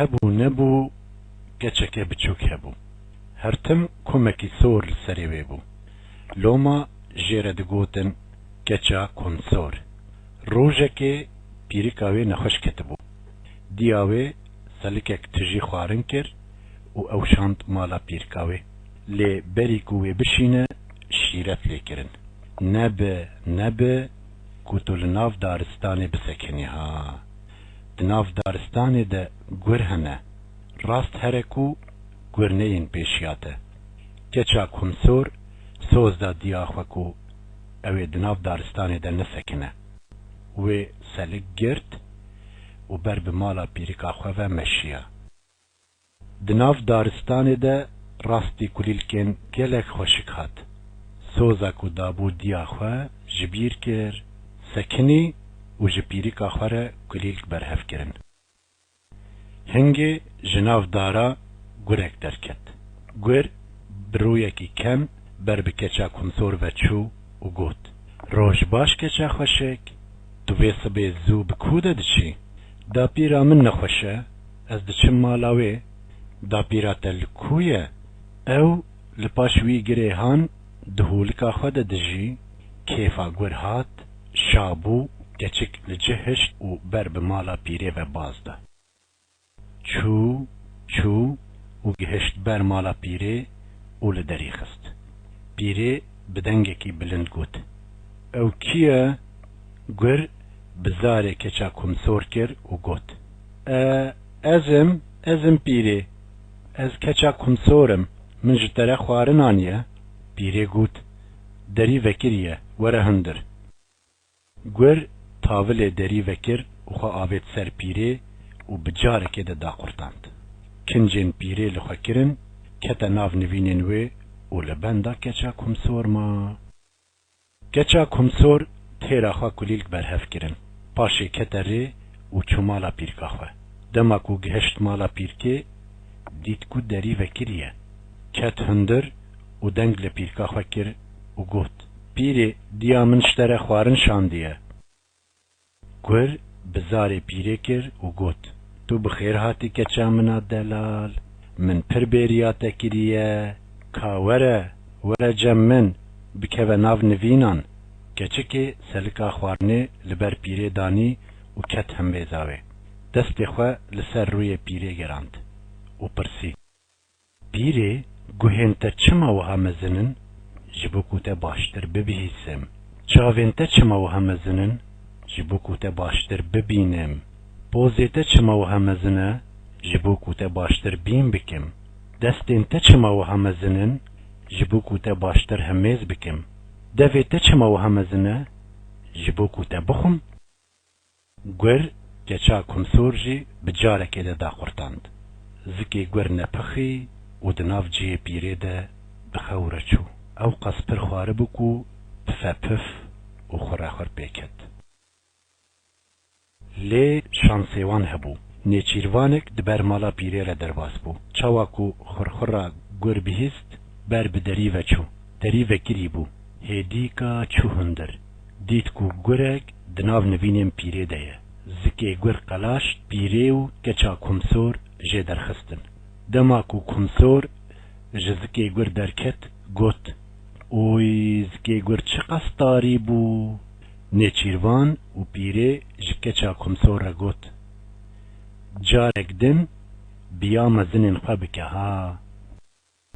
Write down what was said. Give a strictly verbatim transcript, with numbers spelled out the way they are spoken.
Hebû nebû, keçeke biçûk hebû. Her tim kumekî sor li serê wê bû. Loma jê re digotin keça kumsor. Rojekê pîrika wê nexweş ketibû. Diya wê selikek tijî xwarin kir û ew şand mala pîrika wê. Lê berî ku wê bişîne, şîret lê kirin. Nebe, nebe ku tu li nav daristanê bisekinî ha. Di nav daristanê de gur hene. Rast here ku gur neyên pêşiya te. Keça kumsor soz da diya xwe ku ew ê di nav daristanê de nesekine. Wê selik girt û ber bi mala pîrika xwe ve meşiya. Di nav daristanê de rastî kulîlkên gelek xweşik hat. Soza ku dabû diya xwe ji bîr kir, sekinî û ji pîrika xwe re kulîlk berhev kirin. Hingê ji nav dara gurek derket. Gur bi rûyekî kem ber bi keça kumsor ve çû û got, "Roj baş keça xweşik, tu vê sibê zû bi ku de diçî?" "Dapîra min nexweş e, ez diçim mala wê." "Dapîra te li ku ye?" "Ew li paş wî girê han di holika xwe de dijî." Kêfa gur hat, şa bû, keçik li cih hişt û ber bi mala pîrê ve baz da. Çû, çû û gihişt ber mala pîrê û li derî xist. Pîrê bi dengekî bilind got, "Ew kî ye?" Gur bi zarê keça kumsor kir û got, "E, ez im, ez im pîrê. Ez keça kumsor im. Min ji te re xwarin aniye." Pîrê got, "Derî vekiriye, were hundir." Gur tavilê derî vekir û xwe avêt ser pîrê û bi carekê de daqurtand. Kincên pîrê li xwe kirin, kete nav nivînên wê û li benda keça kumsor ma. Keça kumsor têra xwe kulîlk berhev kirin. Paşê kete rê û çû mala pîrka xwe. Dema ku gihişt mala pîrkê, dît ku derî vekiriye. Ket hundir û deng li pîrka xwe kir û got, "Pîrê, diya min ji te re xwarin şandiye." Gur bi zarê pîrê kir û got, "Tu bi xêr hatî keça min a delal. Min pir bêriya te kiriye. Ka were, were cem min, bikeve nav nivînan." Keçikê selika xwarinê li ber pîrê danî û ket hembêza wê. Destê xwe li ser rûyê pîrê gerand û pirsî, "Pîrê, guhên te çima wiha mezin in? Ji bo ku te baştir bibihîsim. Çavên te çima wiha mezin in? Ji bo ku te baştir bibînim. Pozê te çima wiha mezin e? Ji bo ku te baştir bîn bikim. Destên te çima wiha mezin in? Ji bo ku te baştir hemêz bikim. Devê te çima wiha mezin e? Ji bo ku te bixwim." Gur keça kumsor jî bi carekê de daqurtand. Zikê gur nepixî û di nav cihê pîrê de bi xew re çû. Ew qas pir xwaribû ku pife pif û xurexur pê ket. Lê şansê wan hebû. Nêçîrvanek di ber mala pîrê re derbas bû. Çawa ku xurxura gur bihîst, ber bi derî ve çû. Derî vekirî bû. Hêdîka çû hundir. Dît ku gurek di nav nivînên pîrê de ye. Zikê gur qelaşt, pîrê û keça kumsor jê derxistin. Dema ku kumsor ji zikê gur derket, got, "Oy, zikê gur çiqas tarî bû!" Nêçîrvan û pîrê ji keça kumsor re got, "Carek din bi ya mezinên xwe bike ha."